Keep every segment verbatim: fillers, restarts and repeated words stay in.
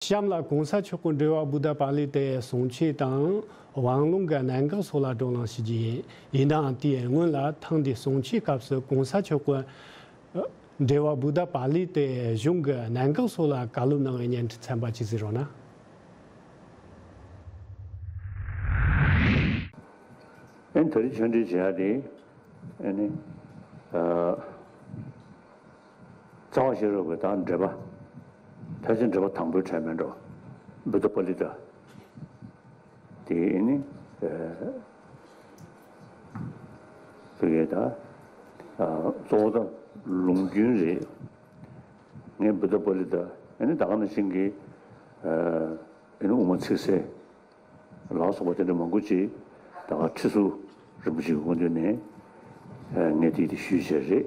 གཤམ་ལ་གོང་ས་མཆོག་གི་འབྲེལ་བ་བུདྡྷ་པཱ་ལི་ཏའི་གསུང་ཆོས་དང་དབང་ལུང་གི་གནད་འགག་སོགས་ལ་བགྲོ་གླེང་ཞུ་རྒྱུ་ཡིན། ཡིན་ནའང་དེའི་སྔོན་ལ་ཐེངས་འདིའི་གསུང་ཆོས་སྐབས་སུ་གོང་ས་མཆོག་གི་འབྲེལ་བ་བུདྡྷ་པཱ་ལི་ཏའི་གཞུང་གི་གནད་འགག་སོགས་ལ་བཀའ་སློབ་གནང་བའི་སྙན་ཚན་ཚན་པ་གཅིག་གཟིགས་རོགས་གནང་། ཨེ་ནི་ད་རེས་ཆོས་འབྲེལ་བྱེད་ཡ་དེ་ཨེ་ནི་ཨ། རྩ་བ་ཤེས་རབ་ཀྱི་དང་འགྲེལ་པ། ཕལ་ཆེར་འགྲེལ་པ་དང་པོའི་གྲས་མིན་འགྲོ། བུདྡྷ་པཱ་ལི་ཏ། དེ་ནི་ཨ་དེ་གའི་ད་ཨ་གཙོ་བོ་ད་ལུང་རྒྱུན་རེད། ངས་བུདྡྷ་པཱ་ལི་ཏ་ཨ་ནི་ད་ག་ནང་བཞིན་གྱི་ཨ་ཨ་ནི་དབུ་མ་ཚིག་གསལ་ལ་སོགས་པ་དེ་འདྲ་མང་པོ་ཅིག་ད་ག་ཁྲི་ཟུར་རིན་པོ་ཆེའི་སྐུ་མདུན་ནས་ཨ་ངས་དེ་དེ་ཞུས་བྱས་རེད།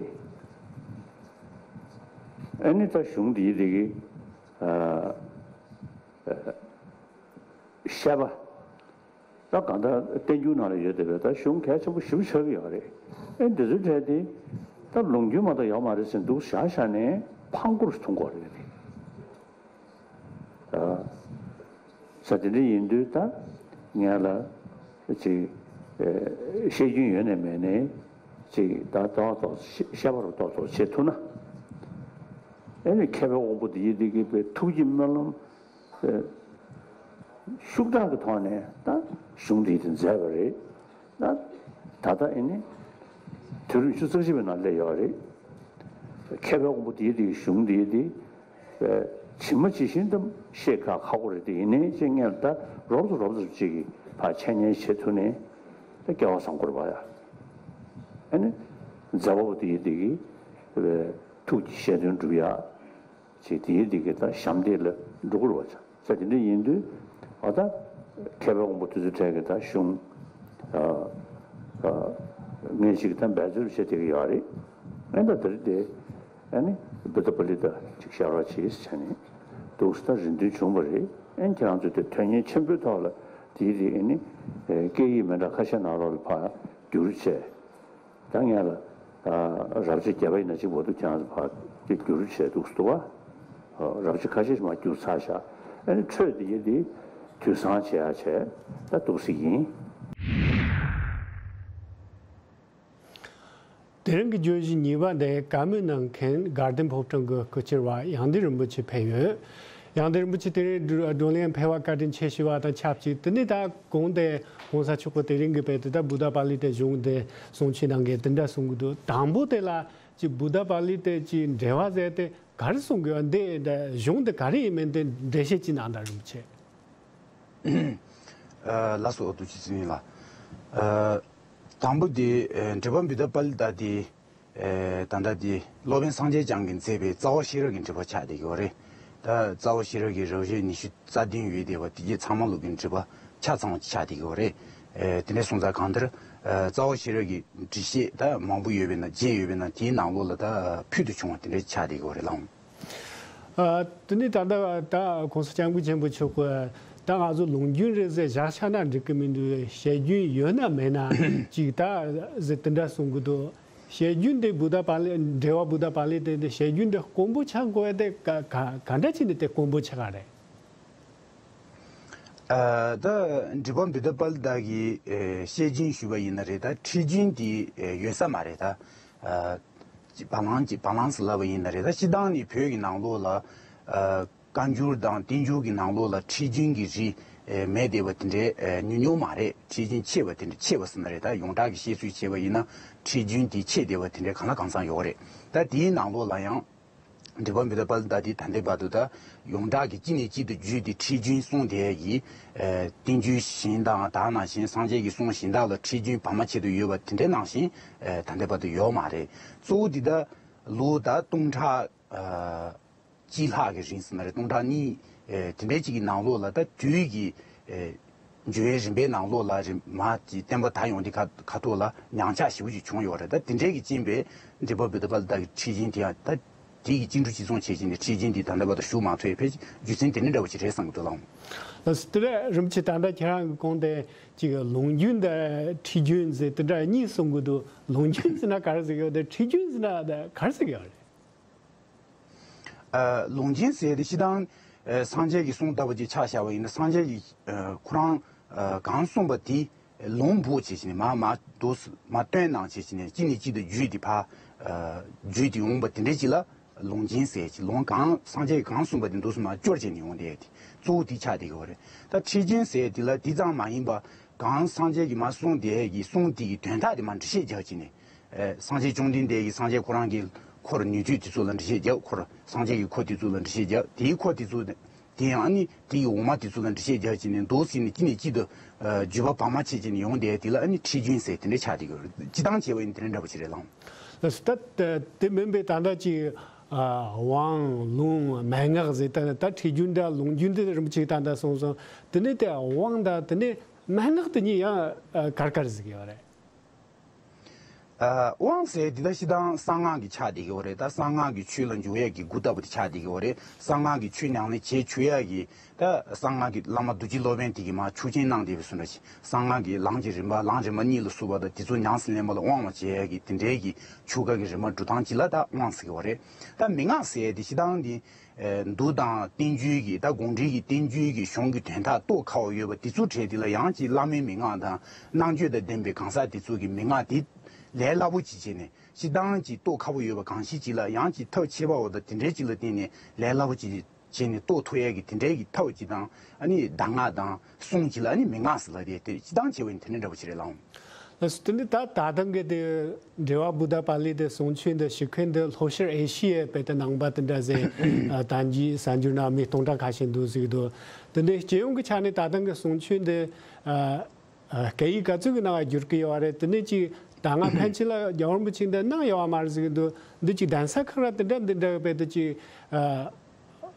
ཨ་ནི་ད་གཞུང་འདིའི་དེ་གི་ཨ་ཨ་བཤད་པ། ད་གང་ལྟར་བསྟན་འགྱུར་ནང་ལ་ཡོད་བསྡད་པའི་ད་གཞུང་གལ་ཆེན་པོ་ཞེ་པོ་ཆགས་ཀྱི་ཡོད་རེད། ཨེ་འདི་ཚོའི་གྲས་དེ་ད་ལུང་རྒྱུན་མ་གཏོགས་ཡོད་མ་རེད་ཟེར་འདུག་བཞག་བཞག་ནས་ཕངས་སྐོར་ཐུང་དགོས་རེད། ཨ་ས་དེ་འདྲ་ཡིན་དུས་ད་ངས་ལ་ཅིག་ཨེ་བཤད་རྒྱུན་ཡོད་ནས་མེད་ནས་ཅིག་ད་ཏོག་ཏོག་བཤད་པ་རུ་ཏོག་ཏོག་བྱེད་ཐུབ་ན། ཨེ་ནི་མཁས་པའི་དབང་པོ་འདི་ཡིན་འདི་གི་པའི་ཐུགས་ཀྱི་སྨོན་ལམ་ཨེ་ཤུགས་དྲག་གི་ཐོག་ནས་ད་གཞུང་འདི་དེ་མཛད་པ་རེད། ད་ད་ལྟ་ཨེ་ནི་དུས་རབས་ཉི་ཤུ་རྩ་གཅིག་པའི་ནང་སླེབས་ཡོད་རེད། མཁས་པའི་དབང་པོ་འདི་ཡིན་འདི་གི་གཞུང་འདི་ཡིན་འདི་ཇི་མ་ཇི་བཞིན་དུ་ཤེས་ཁ་ཁག་པོ་རེད། དེ་ཡིན་ནའི་ཅིག་ངས་ད་རོབ་ཙམ་རོབ་ཙམ་ཅིག་གིས་ཕར་འཆད་ཉན་བྱེད་ཐུབ་ནས་ད་སྐལ་བ་བཟང་པོ་རེད་པ་ཡ། ཨ་ནི་མཛད་པ་པོ་དེ་ཡི་དེ་གི་ཐུགས་ཀྱི་བཞེད་དོན་འགྲུབ་ཡ་ཅིག་དེ་ཡི་དེ་གི་ད་ཞབས་འདེགས་ལ་འགྲོ་དགོས་རེད་པ་ཡ། ས་དེ་འདྲ་ཡིན་དུས་ཨ་ད་མཁས་པའི་དབང་པོ་དེ་ཚོའི་གྲས་ཀྱི་ད་གཞུང་ཨ་ཨ་ངས་ཅིག་ད་འབད་རྩོལ་བྱེད་བསྡད་ཀྱི་ཡོད་རེད། ཨ་ད་དེ་རེད་དེ། ཨ་ནི་བུདྡྷ་པཱ་ལི་ཏ་ཅིག་ཤར་བ་བྱས་བྱས་ནས་འདུག་སེ་ད་རེ་འདུན་བྱུང་བ་རེད། ཨ་ནི་ཁྱེད་རང་ཚོས་དེ་དོན་གཉེར་ཆེན་པོའི་ཐོག་ལ་དེའི་རིགས་ཨ་ནི་སྐད་ཡིག་མི་འདྲ་ཁ་ཤས་ནང་ལོགས་ལ་ཕར་བསྒྱུར་བྱས། ད་ངས་ལ་རབ་བྱེད་བརྒྱ་པ་ཡིན་ན་གཅིག་པོ་འདུག་ཁྱེད་རང་ཚོ་ཕར་དེ་བསྒྱུར་བྱས་འདུག་སེ་འདུག་བ། རབ་བྱེད་ཁ་ཤས་ཤིག་མར་བསྒྱུར་ཚར་བཞག་ཨ་ནི་འཕྲོས་དེ་ཡིན་དེ་དུས་བཟང་བྱེད་ཡ་བྱས་ད་འདུག་སེ་ཡིན། དེ་རིང་གི་བརྗོད་གཞི་གཉིས་པ་འདི་བཀའ་མོལ་གནང་མཁན་དགའ་ལྡན་ཕོ་བྲང་གི་སྐུ་བཅར་བ་དབྱངས་ལྡན་རིན་པོ་ཆེ་ཕེབས་ཡོད། དབྱངས་ལྡན་རིན་པོ་ཆེ་དེ་རིང་བགྲོ་བགྲོ་གླེང་ཕེབས་པར་བཀའ་དྲིན་ཆེ་ཞུ་བ་དང་ཆབས་ཅིག་དེ་ནས་ད་གོང་དེ་གོང་ས་མཆོག་གིས་དེ་རིང་གི་བར་དུ་ད་བུདྡྷ་པཱ་ལི་ཏའི་གཞུང་དེ་གསུང་ཆོས་གནང་མཁན་དེ་འདྲ་གསུང་གི་འདུག་དང་པོ་དེ་ལ་ཅིག་བུདྡྷ་པཱ་ལི་ཏའི་ཅིག་འགྲེལ་པ་ཟེར་དེ་ག་རེ་གསུང་གི་ཡོད། འདི་གཞུང་དེ་ག་རེ་ཡིན་མིན་དེ་འགྲེལ་བཤད་ཅིག་གནང་དང་རིན་པོ་ཆེ། ལགས་སོ། ཐུགས་རྗེ་ཆེ་ཡིན་ལ། དང་པོ་དེ་འགྲེལ་པ་བུདྡྷ་པཱ་ལི་ཏ་དེ་ད་ལྟ་དེ་སློབ་དཔོན་སངས་རྒྱས་བསྐྱངས་ཀྱིས་མཛད་པའི་རྩ་བ་ཤེས་རབ་ཀྱི་འགྲེལ་པ་ཆགས་བསྡད་ཀྱི་ཡོད་རེད། ད་རྩ་བ་ཤེས་རབ་ཀྱི་རབ་བྱེད་ཉི་ཤུ་རྩ་བདུན་ཡོད་བསྡད་པ་དེ་གྱད་ཚང་མ་ལོག་གི་འགྲེལ་པ་ཆ་ཚང་བ་ཆགས་བསྡད་ཀྱི་ཡོད་རེད། དེ་འདྲ་སོང་ཙང་གང་ལྟར་རྩ་བ་ཤེས་རབ་ཀྱི་འགྲེལ་བཤད་ད་མང་པོ་ཡོད་པས་ན་བརྒྱད་ཡོད་པས་ན་དེའི་ནང་ལོགས་ལ་ད་ཕུལ་དུ་བྱུང་བ་དེ་འདྲ་ཆགས་བསྡད་ཀྱི་ཡོད་རེད་ལགས། ཨ། དེ་ནས་ད་ལྟ་ད་གོང་ས་སྐྱབས་མགོན་ཆེན་པོ་མཆོག་གིས་ད་ང་ཚོ་ལུང་རྒྱུན་རེད་ཟེར་བཞག་བཞག་ན་འགྲིག་གི་མི་འདུག་བཤད་རྒྱུན་ཡོད་ན་མེད་ན་ཅིག་ད་ཟེར་དེ་འདྲ་གསུང་གི་འདུག་བཤད་རྒྱུན་དེ་བུདྡྷ་པཱ་ལི་འགྲེལ་པ་བུདྡྷ་པཱ་ལི་ཏའི་དེ་བཤད་རྒྱུན་དེ་དཀོན་པོ་ཆགས་དགོས་དེ་ག་ག་ག་འདྲ་བྱས་ནས་དེ་དཀོན་པོ་ཆགས་ག་རེད། ཨ། ད་འགྲེལ་པ་བུདྡྷ་པཱ་ལི་ཏ་གི་ཨེ་བཤད་རྒྱུན་ཞུས་པ་ཡིན་ན་རེད། ད་ཁྲིད་རྒྱུན་དེ་ཨེ་ཡོད་ས་མ་རེད་ད། ཨ། བ་ལང་ཅིག་བ་ལང་ཟེར་ལབ་པ་ཡིན་ན་རེད། ད་སྤྱིར་བཏང་ནས་བོད་ཀྱི་ནང་ལོགས་ལ་ཨ་བཀའ་འགྱུར་དང་བསྟན་འགྱུར་གྱི་ནང་ལོགས་ལ་ཁྲིད་རྒྱུན་གྱི་རིགས་ཨེ་མེད་བསྡད་པ་དེ་འདྲའི་ཨེ་ཉུང་ཉུང་མ་རེད། ཁྲིད་རྒྱུན་ཆད་པ་དེ་འདྲ་ཆད་པ་ཟེར་ན་རེད། ད་ཡོངས་གྲགས་ཀྱི་བཤད་ཚུལ་བྱས་པ་ཡིན་ན་ཁྲིད་རྒྱུན་དེ་ཆད་བསྡད་པ་དེ་འདྲའི་གང་ལ་གང་འཚམ་ཡོད་རེད། ད་དེའི་ནང་ལོགས་ལ་ཡང་། འགྲེལ་པ་བུདྡྷ་པཱ་ལི་ཏ་དེ་ད་ལྟའི་བར་དུ་ད་ཡོངས་གྲགས་ཀྱི་གཅིག་ནས་གཅིག་ཏུ་བརྒྱུད་དེ་ཁྲིད་རྒྱུན་གསུངས་དེ་ཡི་ཨེ་བསྟན་རྒྱུན་གཞན་དང་དེ་ནང་བཞིན་སངས་རྒྱས་ཀྱི་གསུང་གཞན་དག་ལ་ཁྲིད་རྒྱུན་བར་མ་ཆད་དུ་ཡོད་པ་དེ་འདྲའི་ནང་བཞིན་ཨེ་ད་ལྟའི་བར་དུ་ཡོད་མ་རེད། གཙོ་བོ་འདི་ད་ལོ་ད་སྟོང་ཕྲག་ཨ་གཅིག་ལྷག་གི་རིང་ཟེར་ན་རེད། སྟོང་ཕྲག་གཉིས་ཨེ་དེ་འདྲའི་གཅིག་གི་ནང་ལོགས་ལ་ད་དུས་ཀྱི་ཨེ་འགྱུར་བའི་རིམ་པའི་ནང་ལོགས་ལ་རིམ་མ་ཀྱི་བསྟན་པ་དར་ཡོང་དེ་ཁ་ཁ་ཐོག་ལ་ཉམས་ཆག་ཞེ་པོ་ཅིག་བྱུང་ཡོད་རེད། ད་དེ་འདྲའི་གི་རྐྱེན་པས་འགྲེལ་པ་བུདྡྷ་པཱ་ལི་ཏ་གི་ཁྲིད་རྒྱུན་དེ་ཡང་ད་དེ་གི་སྤྱི་འགྲོས་གཅིག་མཚུངས་བྱས་ཀྱི་ནས་ཁྲིད་རྒྱུན་དེ་ད་ལྟ་བར་དུ་ཞུགས་མ་ཐུབ་པའི་རྒྱུ་མཚན་དེ་འདྲ་འདྲ་བོ་ཅིག་རེད་བསམ་གྱི་འདུག་ལགས། ལགས་སོ། དེ་རིང་རིན་པོ་ཆེ་ད་ལྟ་ཁྱེད་རང་གི་གོང་དེ་ཅིག་ལུང་རྒྱུན་དང་ཁྲིད་རྒྱུན་ཟེར་དེ་འདྲ་གཉིས་གསུང་གི་འདུག་ལུང་རྒྱུན་ཟེར་ན་ག་རེ་ཟེར་གྱི་ཡོད་དེ་ཁྲིད་རྒྱུན་ཟེར་ན་ག་རེ་ཟེར་གྱི་ཡོད་རེད། ཨ། ལུང་རྒྱུན་ཟེར་དེ་སྤྱིར་བཏང་ ཨ་སངས་རྒྱས་ཀྱི་གསུང་ལྟ་བུ་ཅིག་ཆ་བཞག་པ་ཡིན་ན། སངས་རྒྱས་ཀྱིས་ཨ་ཁོ་རང་ཨ་གང་གསུངས་པ་དེ་ལུང་འབོགས་བྱས་བྱས་ནས་མར་མར་འདུག་མར་བཏོན་གནང་བྱས་བྱས་ནས། གཅིག་ནས་གཅིག་ཏུ་བརྒྱུད་དེ་ཕར་ཨ་བརྒྱུད་དེ་ཡོང་བ་དེ་འདྲའི་ཅིག་ལ་ལུང་རྒྱུན་ཟེར། ཅིག་ལུང་གང་སངས་རྒྱས་ཀྱིས་གང་གསུངས་པ་དེ་འདུག་སེ་མར་སྐྱོར་བྱས་ནས་ཡོང་བསྡད་དེ་གཙོ་བོ་དེ་ཆགས་བསྡད་ཀྱི་ཡོད་རེད། ད་ཁྲིད་རྒྱུན་ཟེར་དེ་ལ་དེ་ཙམ་མ་ཡིན་པ། གང་སངས་རྒྱས་ཀྱིས་མར་གསུངས་བསྡད་ཀྱི་གསུང་དེ་གི་དོན་དག་དེ་མར་འགྲེལ་བཤད་རྒྱག་བྱས་ནས། ཨེ་སངས་རྒྱས་བཅོམ་ལྡན་འདས་ཀྱིས་སངས་རྒྱས་ཁོ་རང་གི་འཁོར་ཉན་ཐོས་དེ་ཚོ་ལ་འགྲེལ་བཤད་རྒྱབ། འཁོར་སངས་རྒྱས་ཀྱི་འཁོར་དེ་ཚོ་ལ་འགྲེལ་བཤད་རྒྱབ། དེའི་འཁོར་དེ་ཚོ་དེ་ཡང་ཨ་ནི་དེའི་འོག་མ་དེ་ཚོ་ལ་འགྲེལ་བཤད་རྒྱབ་བྱས་ནས། འདུག་སེ་ནས་གཅིག་ནས་གཅིག་ཏུ་ཨ་བརྒྱུད་པ་བར་མ་ཆད་བྱས་ནས་ཡོང་བསྡད་དེ་ལ་ཨ་ནི་ཁྲིད་རྒྱུན་ཟེར་དེ་འདྲ་ཆགས་བསྡད་ཀྱི་ཡོད་རེད། སྤྱིར་བཏང་བྱས་པ་ཡིན་དེ་འདྲ་འདྲ་པོ་ཞིག་རེད་ལགས། ལགས་སོ། ད་དེ་མིན་པའི་ད་ལྟ་ཅིག་ཨ་དབང་ལུང་མན་ངག་ཟེར། ད་ད་ཁྲིད་རྒྱུན་འདྲ་ལུང་རྒྱུན་འདི་རིན་པོ་ཆེས་ད་ལྟ་གསུངས་སོང་། དེ་ནས་དེ་དབང་དང་དེ་ནས་མན་ངག་དེ་གཉིས་ཡང་ཨ་གར་གར་ཟིག་ཡོད་རེད། ཨ་དབང་ཟེར་དེ་ད་སྤྱིར་བཏང་གསང་སྔགས་ཀྱི་ཆ་དེ་གི་ཡོད་རེད། ད་གསང་སྔགས་ཀྱི་ཆོས་ལ་འཇུག་ཡས་ཀྱི་སྒོ་ལྟ་བུ་དེ་ཆ་དེ་གི་ཡོད་རེད། གསང་སྔགས་ཀྱི་ཆོས་ཉམས་ལེན་བྱེད་བཅུག་ཡས་ཀྱི། ད་གསང་སྔགས་ཀྱི་བླ་མ་རྡོ་རྗེ་སློབ་དཔོན་དེ་གིས་མར་ཆོས་ཆེན་གནང་བསྡད་པའི་བཟོ་འདྲ་ཞིག། གསང་སྔགས་ཀྱི་ལམ་གྱི་རིམ་པ། ལམ་རིམ་པ་གཉིས་ལ་སོགས་པ་དང་དེ་ཚོ་ཉམས་སུ་ལེན་པ་ལ་དབང་བ་བྱེད་ཡས་ཀྱི་དེ་འདྲའི་གི་ཆོ་ག་གི་རིམ་པ་འགྲོ་སྟངས་ཅིག་ལ་ད་དབང་ཟེར་གི་ཡོད་རེད། ད་མན་ངག་ཟེར་དེ་སྤྱིར་བཏང་དེ། ཨེ་མདོ་དང་བསྟན་བཅོས་ཀྱི། ད་དགོངས་འགྲེལ་གྱི་བསྟན་བཅོས་ཀྱི་གཞུང་གི་དོན་དག་རྟོགས་ཁག་པོ་ཡོད་པ་དེ་ཚོ་གྲས་དེ་ལ་ཡང་ཅིག་བླ་མའི་མན་ངག་དང་རྣམ་དཔྱོད་དང་ལྡན་པའི་གང་ཟག་དེ་ཚོ་གིས་མན་ངག་དེ་ལས་སླ་པོ་ཅིག་བྱས་ནས། སྤྱིར་བཏང་ཅིག་རྟོགས་ཁག་པོ་ཡོད་པ་གང་ཞིག་ཅིག་ལ་ཡང་ཅིག་ཐབས་ཆེ་བ་བོ་དང་དེ་འདྲའི་ཅིག་ལ་བརྟེན་ནས་ལས་སླ་པོ་ཅིག་བྱས་ནས་རྟོགས་ཐུབ་ཡས་ཀྱི་དེ་འདྲའི་གི་ཐབས་ཅིག་དང་། ཨ་ནི་གདམས་ངག་དང་གསུང་ཅིག་ལ་ཨ་ནི་མན་ངག་ཟེར་ལབ་དེ། དེ་སྤྱིར་བཏང་བྱས་པ་ཡིན་དེ་འདྲ་འདྲ་པོ་ཅིག་རེད་ལགས། ལགས་སོ། དེ་ནི་ད་ད་ཐེངས་ཀྱི་དེ་འགྲེལ་པ་བུདྡྷ་པཱ་ལི་དེ་གསུང་ཆོས་འདི་ཞུ་མཁན་འདི་ལྷོ་ཤར་ཨེ་ཤི་ཡའི་དཔེ་དེ་ནང་པ་དེ་འདྲ་ཟེར། ཨ་དང་གི་གསར་འགྱུར་ནང་མི་སྟོང་ཕྲག་ཁ་ཤས་འདུག་ཟེར་གི་འདུག། དེ་འདྲའི་སྤྱི་ཡོངས་ཀྱི་ཆ་ནས་ད་ཐེངས་ཀྱི་གསུང་ཆོས་འདི་ཨ་ཨ་སྐད་ཡིག་ག་ཚོད་ཀྱི་ནང་བསྒྱུར་གི་ཡོད་རེད། དེ་ནས་ཅིག་ད་སྔ་ཕན་ཆད་ལ་རྒྱལ་བ་རིན་པོ་ཆེ་འདི་གནང་ཡོད་པ་མ་རེད་ཟེར་གི་འདུག། འདི་ཅིག་གདན་ས་ཁག་ལ་དེ་འདྲ་འདི་འདྲ་གི་དཔེ་དེ་ཅིག་ཨ་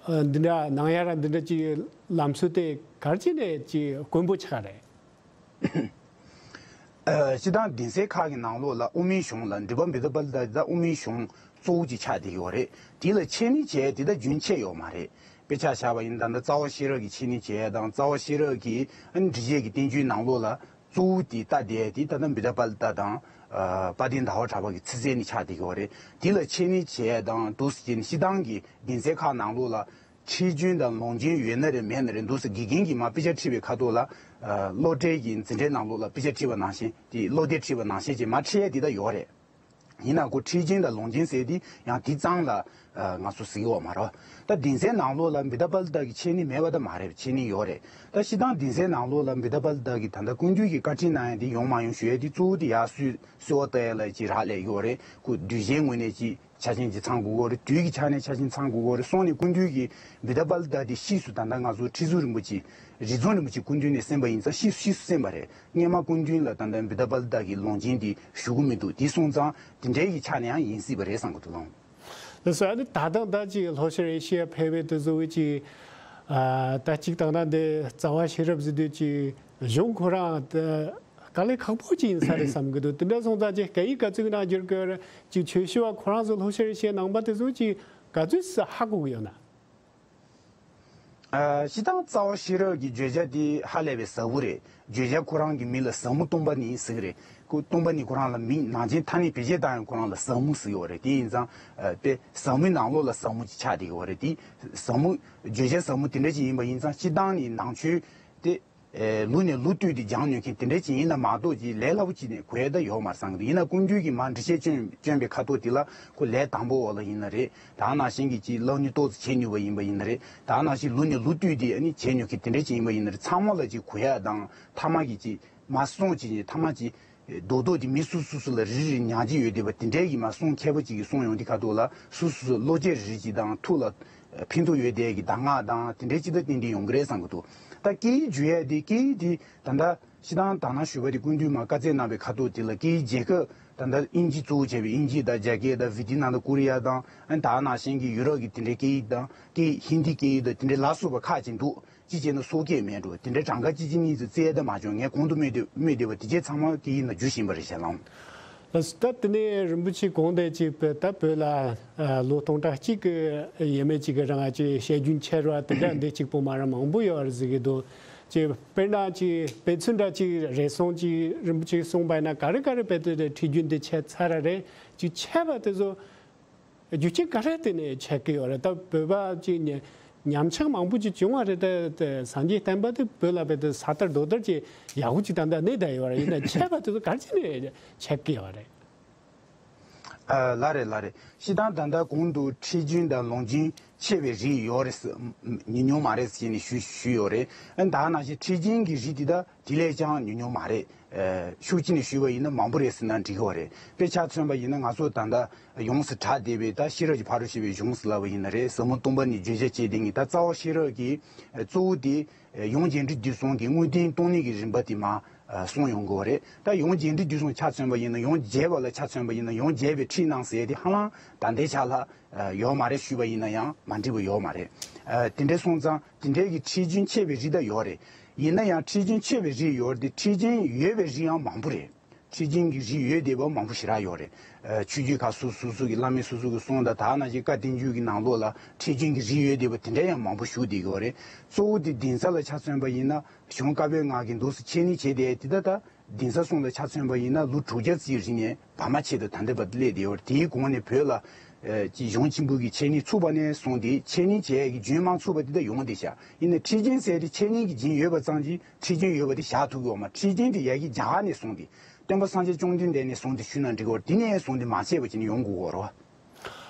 ཨ་འདི་འདྲ་གནང་ཡ་ར་འདི་འདྲ་ཅིག་ལམ་སྲོལ་དེ་ག་རེ་བྱས་ནས་ཅིག་དཀོན་པོ་ཆགས་རེད། ཨ་སྤྱིར་བཏང་གདན་སའི་ཁག་གི་ནང་ལོགས་ལ་དབུ་མའི་གཞུང་ལ། འགྲེལ་པ་བུདྡྷ་པཱ་ལི་ཏ་དེ་ད་དབུ་མའི་གཞུང་གཙོ་བོ་ཅིག་ཆགས་བསྡད་ཀྱི་ཡོད་རེད། དེ་ལ་འཆད་ཉན་བྱས་དེ་ད་རྒྱུན་ཆད་ཡོད་མ་རེད། དཔེ་ཆ་བཞག་པ་ཡིན་ན་ད་ལྟ་རྩ་བ་ཤེས་རབ་ཀྱི་འཆད་ཉན་བྱས་དང་། རྩ་བ་ཤེས་རབ་ཀྱི་ཨ་ནི་འགྲེལ་བྱེད་ཀྱི་བསྟན་བཅོས་ནང་ལོགས་ལ་གཙོ་བོ་དེ་ལྟ་བསྡད་དེ་ད་ལྟ་བུདྡྷ་པཱ་ལི་ཏ་དང་། ཨ་དཔལ་ལྡན་ཟླ་བ་གྲགས་པ་གི་ཚིག་གསལ་ནས་ཆགས་བསྡད་ཀྱི་ཡོད་རེད། དེ་ལ་འཆད་ཉན་བྱས་དང་འདུག་སེ་བྱས་ནས་སྤྱིར་བཏང་གི་གདན་སའི་ཁག་ནང་ལོགས་ལ། ཁྲིད་རྒྱུན་དང་ལུང་རྒྱུན་ཡོད་ན་རེད་མེད་ན་རེད། འདུག་སེ་དགེ་རྒན་གྱིས་མར་དཔེ་ཆ་ཁྲིད་པའི་ཁ་ཐོག་ལ། ཨ་སློབ་གྲྭའི་གི་འཛིན་གྲྭའི་ནང་ལོགས་ལ་དཔེ་ཆ་ཁྲིད་པ་ནང་བཞིན་དེ། སློབ་དེབ་ཁྲིད་པ་ནང་བཞིན་ཅིག་མར་ཁྲིད་ཡས་དེ་ད་ཡོད་རེད། ཡིན་ན་ཁོ་ཁྲིད་རྒྱུན་དང་ལུང་རྒྱུན་ཟེར་དེ་ཡང་དེ་ཙམ་ལ་ཨ་ང་ཚོ་ཟེར་གྱི་ཡོད་མ་རེད། ད་གདན་སའི་ནང་ལོགས་ལ་བུདྡྷ་པཱ་ལི་ཏ་གི་འཆད་ཉན་མེད་པ་ད་མ་རེད། འཆད་ཉན་ཡོད་རེད། ད་སྤྱིར་བཏང་གདན་སའི་ནང་ལོགས་ལ་བུདྡྷ་པཱ་ལི་ཏ་གི་ད་ལྟ་སྐུ་མདུན་གྱིས་བཀའ་ཁྲིད་གནང་ཡས་དེ་ཡོང་མ་ཡོང་ཞུ་ཡས་དེ་གཙོ་བོ་དེ་ཡར་གསོལ་གསོལ་བ་བཏབ་ཡས་ལ་ཅིག་རག་ལས་ཀྱི་ཡོད་རེད། ཁོ་གདུལ་བྱའི་ངོས་ནས་ཅིག་ཆ་རྐྱེན་ཅིག་ཚང་དགོས་ཀྱི་ཡོད་རེད། དུས་ཀྱི་ཆ་ནས་ཆ་རྐྱེན་ཚང་དགོས་ཀྱི་ཡོད་རེད། སོང་ནས་སྐུ་མདུན་གྱིས་བུདྡྷ་པཱ་ལི་ཏ་དེ་ཕྱིས་སུ་ད་ལྟ་ང་ཚོ་ཁྲི་ཟུར་རིན་པོ་ཆེ། རྗེ་ཙོང་རིན་པོ་ཆེ་སྐུ་མདུན་ནས་གསན་པ་ཡིན་ཙང་ཕྱིས་སུ་ཕྱིས་སུ་གསན་པ་རེད། སྔོན་མ་སྐུ་མདུན་ལ་ད་ལྟ་བུདྡྷ་པཱ་ལི་ཏ་གི་ལུང་རྒྱུན་དེ་ཞུ་གི་མི་འདུག། དེ་སོང་ཙང་དེ་འདྲའི་གི་ཆ་ནས་ཡང་ཡིན་སྲིད་པ་རེད་བསམ་གི་འདུག་ལགས། ལགས་སོ། ཨ་ནི་ད་ལྟ་ད་ཅིག་ལྷོ་ཤར་ཨེ་ཤི་ཡ་ཕལ་བའི་དེ་བཟོ་བའི་ཅིག་ཨ་ད་ཅིག་ད་ལྟ་འདི་རྩ་བ་ཤེས་རབ་ཟེར་དུས་ཅིག་གཞུང་ཁོ་རང་དེ་དཀའ་ལས་ཁག་པོ་ཅིག་ཡིན་ས་རེད་བསམ་གི་འདུག། དེ་འདྲ་སོང་ཙང་ཅིག་སྐད་ཡིག་ག་ཚོད་ཀྱི་ནང་བསྒྱུར་དགོས་རེད། ཅིག་ཆོས་ཞུ་བ་ཁོ་རང་ཚོ་ལྷོ་ཤར་ཨེ་ཤི་ཡའི་ནང་པ་དེ་ཚོ་ཅིག་ག་ཚོད་ཧ་གོ་གི་ཡོད་ན། ཨ་སྤྱིར་བཏང་རྩ་བ་ཤེས་རབ་ཀྱི་བརྗོད་བྱ་དེ་ཧ་ལས་པའི་ཟབ་པོ་རེད། བརྗོད་བྱ་ཁོ་རང་གི་མིང་ལ་ཟབ་མོ་སྟོང་པ་ཉིད་ཟེར་གི་རེད། ཁོ་སྟོང་པ་ཉིད་ཁོ་རང་ལ་མིང་ནང་ཆེན་ཐ་སྙད་བེད་སྤྱོད་བཏང་ཡང་ཁོ་རང་ལ་ཟབ་མོ་ཟེར་གི་ཡོད་རེད། དེ་ཡིན་ཙང་ཨ་དཔེ་ཟབ་མོའི་ནང་ལོགས་ལ་ཟབ་མོ་ཅིག་ཆགས་བསྡད་ཀྱི་ཡོད་རེད། དེ་ཟབ་མོ་བརྗོད་བྱ་ཟབ་མོ་དེ་འདྲ་ཅིག་ཡིན་པ་ཡིན་ཙང་སྤྱིར་བཏང་ནི་ནང་ཆོས་དེ། ཨེ་ལུགས་ནས་ལུགས་བཏུས་ཏེ་སྦྱང་མྱོང་མཁན་དེ་འདྲ་ཅིག་ཡིན་ན་མ་གཏོགས་ཅིག་ལས་སླ་པོ་ཅིག་ནས་གོ་ཡ་ད་ཡོད་མ་རེད་བསམ་གི་འདུག། ཡིན་ན་སྐུ་མདུན་གྱིས་མར་འགྲེལ་བཤད་བསྐྱོན་བསྐྱོན་པའི་ཁ་ཐོག་དེ་ལ་ཁོ་ལས་དང་པོ་བ་ལ་ཡིན་ན་རེད། ད་ནང་བཞིན་གྱི་ཅིག་སློབ་གཉེར་ཏོག་ཙམ་བྱས་མྱོང་བ་ཡིན་པ་ཡིན་ན་རེད། ད་ནང་བཞིན་ལུགས་ནས་ལུགས་བཏུས་ཏེ་ཨ་ནི་བྱས་མྱོང་མཁན་དེ་འདྲ་ཅིག་ཡིན་པ་ཡིན་ན་རེད། ཚང་མ་ལ་ཅིག་གོ་ཡ་དང་། ཐ་མ་གི་ཅིག་མར་གསུངས་ཅིག་ནས་ཐ་མ་ཅིག་རྡོག་རྡོག་དེ་མི་སུ་སུ་སུ་ལ་རིལ་རིལ་ཉག་གཅིག་ཡོད་བསྡད་པ་དེ་འདྲའི་གི་མར་གསུང་མཁས་པོ་ཅིག་གིས་གསུངས་ཡོང་དུས་ཁ་ཐོག་ལ་སུ་སུ་སུ་བློ་སྐྱེད་རིལ་རིལ་ཅིག་དང་ཐུགས་ལ་ཕན་ཐོགས་ཡོད་བསྡད་ཀྱི་གདམས་ངག་དང་དེ་འདྲའི་ཅིག་ད་ཏན་ཏན་ཡོང་གི་རེད་བསམ་གི་འདུག། ད་སྐད་ཡིག་བརྗོད་ཡ་དེ་སྐད་ཡིག་དེ་ད་ལྟ་སྤྱིར་བཏང་དག་སྣང་ཞུ་བ་དེ་སྐུ་མདུན་མར་བཀའ་སྩལ་གནང་བའི་ཁ་ཐོག་དེ་ལ་སྐད་ཡིག་རྒྱལ་ཁབ་ད་ལྟ་དབྱིན་ཇི་གཙོ་བོ་བྱས་པའི་དབྱིན་ཇི་དང་རྒྱ་སྐད་དང་ཝི་ཏི་ནམ་དང་ཀོ་རི་ཡ་དང་ཨ་ནི་ད་ནང་བཞིན་གྱི་ཡུ་རོབ་ཀྱི་དེ་འདྲའི་སྐད་ཡིག་དང་སྐད་ཧིན་དི་སྐད་ཡིག་དང་དེ་འདྲའི་ལ་སོགས་པ་ཁག་ཅིག་འདུག། ཅི་བྱས་ན་སོ་སྐྱེས་མེད་འགྲོ། དེ་འདྲའི་གྲངས་ཀ་གཅིག་གཅིག་གཉིས་ཙམ་བཙལ་ཡ་ད་མ་བྱུང་། ངས་གོང་དུ་སྨོས་དེ་སྨོས་བསྡད་པ་དེ་རྗེས་ཚང་མ་སྐད་ཡིག་ནང་བསྒྱུར་བཞིན་པ་རེད་ཤག་ལགས། ལགས་སོ། ད་དེ་ནས་རིན་པོ་ཆེ་གོང་དེ་ཅིག་བོད་ད་བོད་ལ་ཨ་ལོ་སྟོང་ཕྲག་གཅིག་གི་ཡས་མས་ཅིག་གི་རིང་ཅིག་བཤད་རྒྱུན་འཆད་རོགས་དེ་འདྲ་འདི་གཅིག་པོ་མ་རེད། མང་པོ་ཡོད་རེད་ཟེར་གི་འདུག། ཅིག་དཔེར་ན་ཅིག་དཔེ་མཚོན་འདྲ་ཅིག་རེ་ཟུང་ཅིག་རིན་པོ་ཆེས་གསུངས་པ་ཡིན་ན། ག་རེ་ག་རེ་དཔེ་དེ་ཁྲིད་རྒྱུན་འདི་འཆད་ཚར་ར་རེད། ཅིག་འཆད་པ་དེ་ཚོ་རྒྱུ་རྐྱེན་ག་རེ་བརྟེན་ནས་འཆད་ཀྱི་ཡོད་རེད། ད་བོད་པ་ཅིག་ཉན་ ཉམས་ཆག་མང་པོ་ཅིག་བྱུང་བ་རེད། ད་ད་སངས་རྒྱས་བསྟན་པ་དེ་བོད་ལ་བས་ད་ས་དར་རྡོ་དར་གྱི་ཡག་པོ་ཅིག་ད་ལྟ་གནས་བསྡད་ཡོད་རེད། ཡིན་ན་ཆད་པ་དེ་ཚོ་ག་རེ་བྱས་ནས་ཆད་ཀྱི་ཡོད་རེད། ཨ་ལགས་རེད་ལགས་རེད། སྤྱིར་བཏང་ད་ལྟ་གོང་དུ་ཁྲིད་རྒྱུན་དང་ལོངས་སྤྱོད་ཆད་པའི་རིགས་ཡོད་རེད་ཟེར། ཉུང་ཉུང་མ་རེད་ཟེར་ནས་ཞུ་ཞུས་ཡོད་རེད། ཨ་ད་ནང་བཞིན་ཁྲིད་རྒྱུན་གྱི་རིགས་དེ་ད་དེ་ལས་ཀྱང་ཉུང་ཉུང་མ་རེད། ཨ་ཤུགས་ཅིག་ནས་ཞུས་པ་ཡིན་ན་མང་པོ་རེད་ཟེར་ན་འགྲིག་གི་རེད། དཔེ་ཆ་མཚོན་པ་ཡིན་ན་ང་ཚོ་ད་ལྟ་ཡོངས་སུ་གྲགས་བསྡད་པའི་ད་ཤེས་རབ་ཀྱི་ཕ་རོལ་ཕྱིན་པའི་གཞུང་ཟེར་ལབ་པ་ཡིན་ན་རེད། ཟབ་མོ་སྟོང་པ་ཉིད་བརྗོད་བྱ་བཅས་དེ་ཉིད་ད་རྩ་བ་ཤེས་རབ་ཀྱི་གཙོ་བོ་དེ་ཡོངས་རྒྱས་འབྲིང་བསྡུས་གསུམ་གྱི་དངོས་བསྟན་སྟོང་ཉིད་ཀྱི་རིམ་པ་དེ་མར་གསུངས་ཡོང་གི་རེད། ད་ཡོངས་རྒྱས་འབྲིང་བསྡུས་གསུམ་ཆ་མཚོན་པ་ཡིན་ན། ཡོངས་རྒྱས་པ་ལ་ཆ་མཚོན་པ་ཡིན་ན། ཡོངས་རྒྱས་པའི་ཁྲིད་རྣམས་ཟེར་དེ་ཧ་ལམ་ད་ལྟའི་ཆ་ལ་ཡོད་མ་རེད། ཞུས་པ་ཡིན་ན་ཡང་མ་འགྲིག་པ་ཡོད་མ་རེད། དེ་འདྲ་སོང་ཙང་དེ་འདྲའི་གི་ཁྲིད་རྒྱུན་ཆད་པའི་རིགས་ད་ཡོད་རེད། ཡིན་ན་ཡང་ཁྲིད་རྒྱུན་ཆད་པའི་རིགས་ཡོད་རེད་དེ། ཁྲིད་རྒྱུན་ཡོད་པའི་རིགས་ཡང་མང་པོ་རེད། ཁྲིད་རྒྱུན་གྱི་རིགས་ཡོད་བསྡད་པ་མང་པོ་ཞེ་དྲག་ཡོད་རེད། ཨ་ཆོས་བརྒྱུད་ཁག་སོ་སོ་སོ་སོ་གི་བླ་མའི་སོ་སོ་གི་གསུང་དང་། ད་ནང་བཞིན་བཀའ་བསྟན་བཅོས་ཀྱི་ནང་ལོགས་ལ་ཁྲིད་རྒྱུན་གྱི་རིགས་ཡོད་བསྡད་པ་དེ་འདྲ་ཡང་མང་པོ་བཞུགས་བསྡད་ཀྱི་ཡོད་རེད། གཙོ་བོ་དེ་གདན་ས་ལ་ཆ་མཚོན་པ་ཡིན་ན་གཞུང་བཀའ་པོད་ལྔ་གི་འདུག་སེ་འཆད་ཉན་བྱས་ཏེ། དེ་ད་ལྟ་གདན་ས་གསུམ་ལ་ཆ་མཚོན་པ་ཡིན་ན་ལོ་དྲུག་བརྒྱ་ཙམ་རིང་ནས་བར་མ་ཆད་དུ་ད་ལྟ་བར་དུ་སླེབས་བསྡད་ཡོད་རེད། དེའི་གོང་ནས་བོད་ལ་ཨ་ཅིག་གཞུང་ཆེན་པོ་གི་འཆད་ཉན་ཚུགས་པ་ནས་བཟུང་སྟེ་འཆད་ཉན་བྱེད་ཡས་ཀྱི་རྒྱུན་མ་ཚུགས་པ་དེ་ད་ཡོང་བསྡད་ཤག་ཡིན་ནའི་ཁྲིད་རྒྱུན་ཟེར་དེ་འཆད་ཉན་གྱི་རྒྱུན་ཡོད་པ་ཙམ་གྱིས་ཁྲིད་རྒྱུན་ཡོད་པ་དེ་བཞག་ཐུབ་ཀྱི་ཡོད་མ་རེད། ཁྲིད་རྒྱུན་དེ་ཡ་གི་རྒྱ་གར་ནས་བཟུང་སྟེ། སྟོན་པ་སངས་རྒྱས་བཅོམ་ལྡན་འདས་ནས་བཟུང་སྟེ་ཞུས་ན་འགྲིག་གི་རེད། དེ་ནས་བཟུང་སྟེ་མ་ཆད་པ་བྱས་ནས་ཡོང་དགོས་ཀྱི་རེད་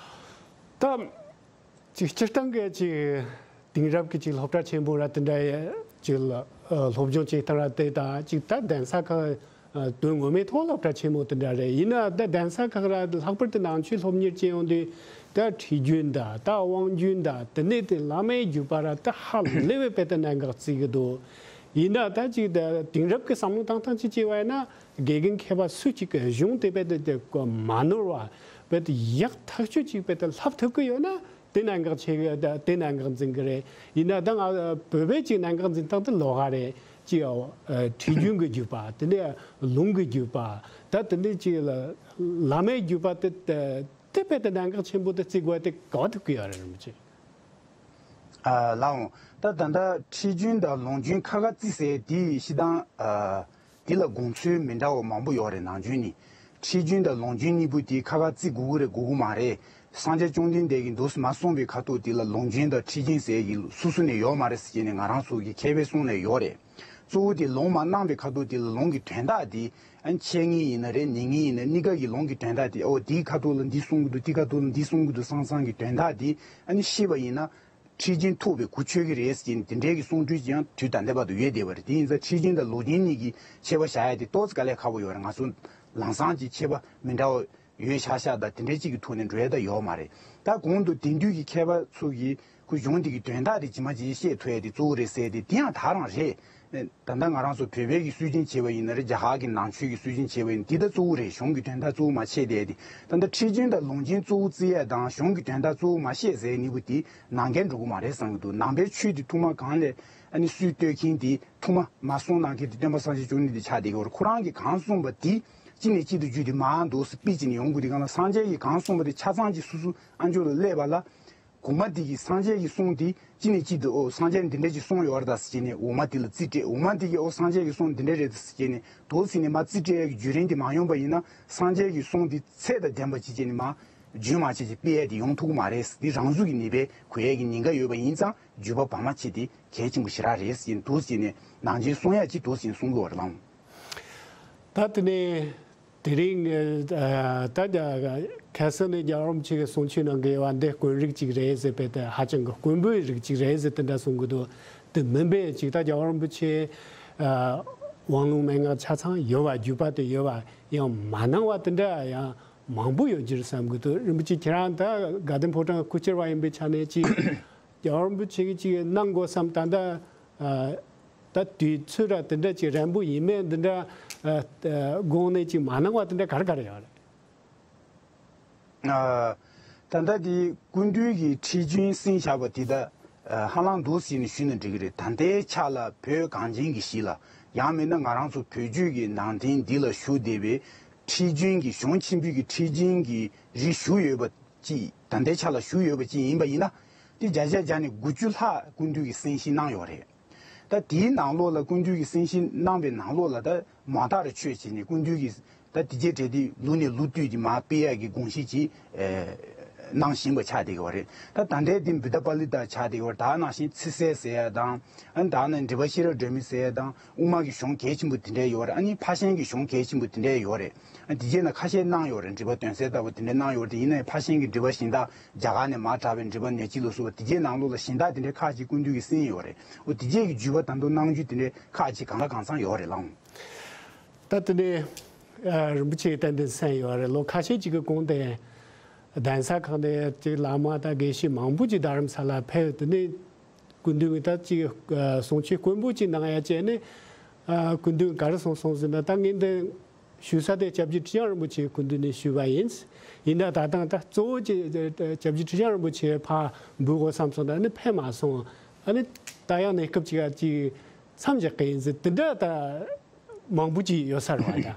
བ། ད་ཅིག་སྤྱིར་བཏང་གི་ཅིག་དེང་རབས་ཀྱི་ཅིག་སློབ་གྲྭ་ཆེན་མོ་ར་དེ་འདྲ་ཅིག་ལ་ཨ་སློབ་སྦྱོང་བྱེད་སྟངས་ར་དེ་དང་ཅིག་ད་གདན་ས་ཁག་ཨ་དོན་ངོ་མའི་ཐོག་སློབ་གྲྭ་ཆེན་མོ་དེ་འདྲ་རེད། ཡིན་ན་ད་གདན་ས་ཁག་ར་ལྷག་པར་དུ་ནང་ཆོས་སློབ་གཉེར་བྱེད་ཡོང་དུས་ད་ཁྲིད་རྒྱུན་དང་ད་དབང་རྒྱུན་དང་དེ་ནས་དེ་བླ་མའི་བརྒྱུད་པ་ར་ད་ཧ་ལས་པའི་དཔེ་ད་གནད་འགག་བརྩི་གི་འདུག་ཡིན་ན་ད་ཅིག་ད་དེང་རབས་ཀྱི་བསམ་བློ་བཏང་སྟངས་ཅིག་བྱས་པ་ཡིན་ན། དགེ་རྒན་མཁས་པ་སུ་གཅིག་གིས་གཞུང་དེ་དཔེ་དེ་དེ་མ་ནོར་བ་དཔེ་དེ་ཡག་ཐག་ཆོད་ཅིག་དཔེ་དེ་བསླབ་ཐུབ་ཀྱི་ཡོད་ན་དེ་གནད་འགག་ཆེ་གི། དེ་གནད་འགག་འཛིན་གི་རེད། ཡིན་ན་ད་ང་བོད་པའི་ཅིག་གནད་འགག་འཛིན་སྟངས་དེ་ལོགས་ཀ་རེད། ཅིག་ཨ་ཁྲིད་རྒྱུན་གྱི་བརྒྱུད་པ། དེ་ནས་ལུང་གི་བརྒྱུད་པ། ད་དེ་ནས་ཅིག་ལ་བླ་མའི་བརྒྱུད་པ་དེ་དེ་དེ་དཔེ་དེ་གནད་འགག་ཆེན་པོ་དེ་བརྩི་དགོས་དེ་ག་བ་ཐུབ་ཀྱི་ཡོད་རེད། རིན་པོ་ཆེ། ཨ་ལགས་འོང་། ད་ད་ལྟ་ཁྲིད་རྒྱུན་དང་ལོངས་སྤྱོད་ཁ་ཁ་བརྩི་ཟེར་དེ་སྤྱིར་བཏང་ཨ་དེ་ལ་དགོངས་ཚུལ་མི་འདྲ་བ་མང་པོ་ཡོད་རེད། ནང་ཆོས་ནི་ཁྲིད་རྒྱུན་དང་ལོངས་སྤྱོད་གཉིས་པོ་དེ་ཁ་ཁ་བརྩི་དགོས་ཀྱི་རེད་དགོས་ཀྱི་མ་རེད། སངས་རྒྱས་བཅོམ་ལྡན་འདས་ཀྱིས་འདུག་སེ་མ་གསུངས་པའི་ཁ་ཐུག་དེ་ལ་ལོངས་སྤྱོད་དང་ཁྲིད་རྒྱུན་ཟེར་གྱི་སོ་སོ་ནས་ཡོད་མ་རེད་ཟེར་བྱས་ནས་ང་རང་ཚོ་གི་མཁས་པའི་གསུང་ནས་ཡོད་རེད། གཙོ་བོ་དེ་ལུང་མ་གནང་བའི་ཁ་ཐུག་དེ་ལ་ལུང་གི་དོན་དག་དེ་ཨ་ནི་འཆད་ངེས་ཡིན་ན་རེད། ཉན་ངེས་ཡིན་ན། གཉིས་ཀ་གི་ལུང་གི་དོན་དག་དེ་ཨོ་དེའི་ཁ་ཐུག་ལ་འདི་གསུང་གི་འདུག་དེའི་ཁ་ཐུག་ལ་འདི་གསུང་གི་འདུག་བསམ་བསམ་གྱི་དོན་དག་དེ་ཨ་ནི་ཤེས་པ་ཡིན་ན་ཁྲིད་རྒྱུན་ཐུབ་པའི་གོ་ཆོད་ཀྱི་རེད་ཟེར་ནས་དེ་འདྲའི་གི་གསུང་སྒྲོས་ཅིག་ཡང་དུས་ད་ལྟ་བར་དུ་ཡོད་བསྡད་པ་རེད། དེ་ཡིན་ཙང་ཁྲིད་རྒྱུན་དང་ལོངས་སྤྱོད་གཉིས་ཀྱི་ཁྱད་པར་བཞག་ཡ་དེ་ཏོག་ཙམ་དཀའ་ལས་ཁག་པོ་ཡོད་རེད། ང་ཚོ་ལམ་སང་ཅིག་ཁྱད་པར་མི་འདྲ་བ་ཡོད་ཤག་ཤག་དང་དེ་འདྲའི་གཅིག་གི་ཐོག་ནས་འགྲོ་ཡ་ད་ཡོད་མ་རེད། ད་གོང་དུ་དེང་དུས་ཀྱི་མཁས་པ་ཚོ་གིས་ཁོ་གཞུང་འདི་གི་དོན་དག་དེ་ཇི་མ་ཇི་བཞིན་བཤད་ཐུབ་ཡ་དེ་གཙོ་བོ་རེད་ཟེར་ཏེ་དེ་ཡང་ད་རང་རེད། ད་ལྟ་ང་རང་ཚོ་བོད་པའི་གི་སྲོལ་རྒྱུན་བྱས་པ་ཡིན་ན་རེད། རྒྱ་གར་གྱི་ནང་ཆོས་ཀྱི་སྲོལ་རྒྱུན་བྱས་པ་ཡིན་ན་དེ་ད་གཙོ་བོ་རེད། གཞུང་གི་དོན་དག་གཙོ་བོ་མ་བཤད་བསྡད་དེ། ད་ལྟ་ཁྲིད་རྒྱུན་དང་ལོངས་སྤྱོད་གཙོ་བོ་བརྩི་ཡ་དང་གཞུང་གི་དོན་དག་གཙོ་བོ་མ་བཤད་ཟེར་ནི་བུ་དེ་ནང་འགལ་འགྲོ་གི་མ་རེད་བསམ་གྱི་འདུག་ནང་པའི་ཆོས་དེ་ཐོག་མ་གང་ལས་ཨ་ནི་སྲོལ་གཏོད་མཁན་དེ་ཐོག་མ་མ་གསུངས་གནང་མཁན་དེ་སྟོན་པ་སངས་རྒྱས་བཅོམ་ལྡན་འདས་ཆགས་བསྡད་ཀྱི་ཡོད་རེད། ཁོ་རང་གིས་གང་གསུངས་པ་དེ་གཅིག་ནས་གཅིག་ཏུ་བརྒྱུད་དེ་མར་འདུག་སེ་སྤེལ་བྱས་ནས་ཡོང་དགོས་དུས་སྒང་ལ་སངས་རྒྱས་ཀྱིས་གང་གསུངས་པ་དེ་ཆ་ཚང་གཅིག་སོ་སོའི་ཨ་མཆོག་ལ་སླེབས་པ་ལ། གོང་མ་དེ་གིས་སངས་རྒྱས་ཀྱི་གསུང་དེ་གཅིག་ནས་གཅིག་ཏུ་ཨོ་སངས་རྒྱས་འདི་འདྲ་ཅིག་གསུངས་ཡོད་རེད་ད་ཟེར་བྱས་ནས་འོག་མ་དེ་ལ་རྩིས་སྤྲད། འོག་མ་དེ་གིས་ཨོ་སངས་རྒྱས་ཀྱི་གསུང་འདི་འདྲ་རེད་ད་ཟེར་བྱས་ནས་འདུག་ཟེར་ནས་མར་རྩིས་སྤྲད་ཡག་གི་བརྒྱུད་རིམ་དེ་མ་ཡོང་པ་ཡིན་ན་སངས་རྒྱས་ཀྱི་གསུང་དེ་ཚད་དང་ལྡན་པ་ཅིག་བྱས་ནས་མར་རྒྱུན་མ་ཆད་ཅིག་སྤེལ་ཡག་དེ་ཡོང་ཐུབ་ཀྱི་མ་རེད། འདི་རང་གཟུགས་ཀྱི་ནུས་པས་གོ་ཡག་གི་ཉེན་ཁ་ཡོད་པ་ཡིན་ཙང་བརྒྱུད་པ་བར་མ་ཆད་དེ་གལ་ཆེན་པོ་ཞེ་དྲག་རེད་ཟེར་འདུག་ཟེར་ནས་ནང་ཆོས་གསུང་ཡག་ཅིག་འདུག་ཟེར་གསུང་གི་ཡོད་རེད་ལགས། ད་དེ་ནས། དེ་རིང་ད་ཁ་སང་ནས་རྒྱལ་བ་རིན་པོ་ཆེ་གི་གསུང་ཆོས་ནང་གི་བ་འདི་དཀོན་རིགས་གཅིག་རེད་ཟེར་བས་ཏེ་ཧ་ཅང་གི་དཀོན་པོའི་རིགས་གཅིག་རེད་ཟེར་དེ་འདྲ་གསུང་གི་འདུག་དེ་མིན་པའི་ཅིག་ད་རྒྱལ་བ་རིན་པོ་ཆེ་དབང་ལུང་མན་ངག་ཆ་ཚང་ཡོད་པ་བརྒྱུད་པ་དེ་ཡོད་པ་ཡང་མ་གནང་བ་དེ་འདྲ་ཡང་མང་པོ་ཡོད་རྒྱུ་རེད་བསམ་གི་འདུག་རིན་པོ་ཆེ་ཁྱེད་རང་ད་དགའ་ལྡན་ཕོ་བྲང་སྐུ་གཅེར་བ་ཡིན་པའི་ཆ་ནས་ཅིག་རྒྱལ་བ་རིན་པོ་ཆེ་གིས་ཅིག་གནང་དགོས་བསམ་ད་ལྟ། ད་དུས་ཚོད་ར་དེ་འདྲ་ཅིག་རན་པོ་ཡིན་མིན་འདི་འདྲ་དགོངས་ནས་ཅིག་མ་གནང་བ་དེ་འདྲ་ག་རེ་ག་རེ་ཡོད་རེད། ད་ལྟ་དེ་སྐུ་མདུན་གྱི་ཁྲིད་རྒྱུན་གསན་བཞག་པ་དེ་དག་ཧ་ལམ་འདུག་ཟེར་ནས་ཞུས་ན་འགྲིག་གི་རེད། ད་ལྟའི་ཆ་ལ་བོད་གངས་ཅན་གྱི་གཞིས་ལ་ཡང་མིན་ན་ང་རང་ཚོ་བོད་བརྒྱུད་ཀྱི་ནང་བསྟན་འདི་ལ་བཞུགས་བསྡད་པའི་ཁྲིད་རྒྱུན་གྱི་གཞུང་ཆེན་པོའི་གི་ཁྲིད་རྒྱུན་གྱི་རིགས་བཞུགས་ཡོད་པ་ཅིག་ད་ལྟའི་ཆ་ལ་བཞུགས་ཡོད་པ་ཅིག་ཡིན་པ་ཡིན་ན་དེ་བརྒྱ་ཆ་བརྒྱ་ནས་དགུ་བཅུ་ལྷག་སྐུ་མདུན་གྱིས་གསན་བཞེས་གནང་ཡོད་རེད། ད་དེའི་ནང་ལོགས་ལ་སྐུ་མདུན་གྱིས་གསན་བཞེས་གནང་བའི་ནང་ལོགས་ལ་ད་མང་དག་རེ་ཆོས་བྱས་ནས་སྐུ་མདུན་གྱིས་ད་དེ་རྗེས་འབྲེལ་དེ་ལོ་ནས་ལོ་བསྟུད་དེ་མར་སྤེལ་ཡག་གི་དགོངས་གཞི་ཅིག་ཨེ་ གནང་བཞིན་པ་ཆགས་བསྡད་ཀྱི་ཡོད་རེད། ད་ད་ལྟའི་འདི་བུདྡྷ་པཱ་ལི་ཏ་ཆགས་བསྡད་ཀྱི་ཡོད་རེད། ད་ནང་བཞིན་ཚེ་གསལ་ཟེར་ཡ་དང་། ཨ་ནི་ད་ནི་འགྲེལ་པ་ཤེས་རབ་སྒྲོན་མེ་ཟེར་ཡ་དང་། དབུ་མ་གི་གཞུང་གལ་ཆེན་པོ་དེ་འདྲ་ཡོད་རེད། ཨ་ནི་ཕར་ཤན་གྱི་གཞུང་གལ་ཆེན་པོ་དེ་འདྲ་ཡོད་རེད། ཨ་དེ་རྗེས་ན་ཁ་ཤས་གནང་ཡོད་རེད། འགྲེལ་པ་དོན་གསལ་ལྟ་བུ་དེ་འདྲ་གནང་ཡོད་རེད། དེ་ཡིན་ན་ཡང་ཕར་ཤན་གྱི་འགྲེལ་པ་གཞན་དག་རྒྱ་གར་ནས་མར་དྲངས་པའི་འགྲེལ་པ་ནད་བྱེད་ལ་སོགས་པ་དེ་རྗེས་ནང་ལོགས་ལ་གཞན་དག་དེ་འདྲའི་ཁག་ཅིག་སྐུ་མདུན་གྱིས་གསན་ཡོད་རེད། འོ་དེ་རྗེས་ཀྱི་བརྒྱུད་པ་ད་དུང་གནང་རྒྱུ་དེ་འདྲའི་ཁག་ཅིག་གང་ལ་གང་འཚམ་ཡོད་རེད་ལགས། ད་དེ་ནས་ཨ་རིན་པོ་ཆེས་ཏན་ཏན་གསན་ཡོད་རེད། ལོ་ཁ་ཤས་ཅིག་གི་གོང་དེ་གདན་ས་ཁག་ནས་ཅིག་བླ་མ་དང་དགེ་བཤེས་མང་པོ་ཅིག་རྡ་རམ་ས་ལ་ཕེབས། དེ་ནས་སྐུ་མདུན་གྱིས་ད་ཅིག་ཨ་གསུང་ཆོས་དཀོན་པོ་ཅིག་གནང་ཡ་བྱས་ནས། ཨ་སྐུ་མདུན་ག་རེ་གསུངས་སོང་ཟེར་ན། ད་ངས་འདི་ཞུ་ས་དེ་སྐྱབས་རྗེ་ཁྲི་བྱང་རིན་པོ་ཆེའི་སྐུ་མདུན་ནས་ཞུས་པ་ཡིན། ཡིན་ན་ད་ཐེངས་ད་གཙོ་བོ་ཅིག་སྐྱབས་རྗེ་ཁྲི་བྱང་རིན་པོ་ཆེ་ཕར་འབུལ་དགོས་བསམ་སོང་། ད་ནི་ཕེབས་མ་སོང་། ཨ་ནི་ད་ཡང་གནས་སྐབས་ཅིག་ཅིག་མཚམས་བཞག་གི་ཡིན་ཟེར། དེ་འདྲ་ད་མང་པོ་ཅིག་ཡོད་ས་རེད་བ་ད།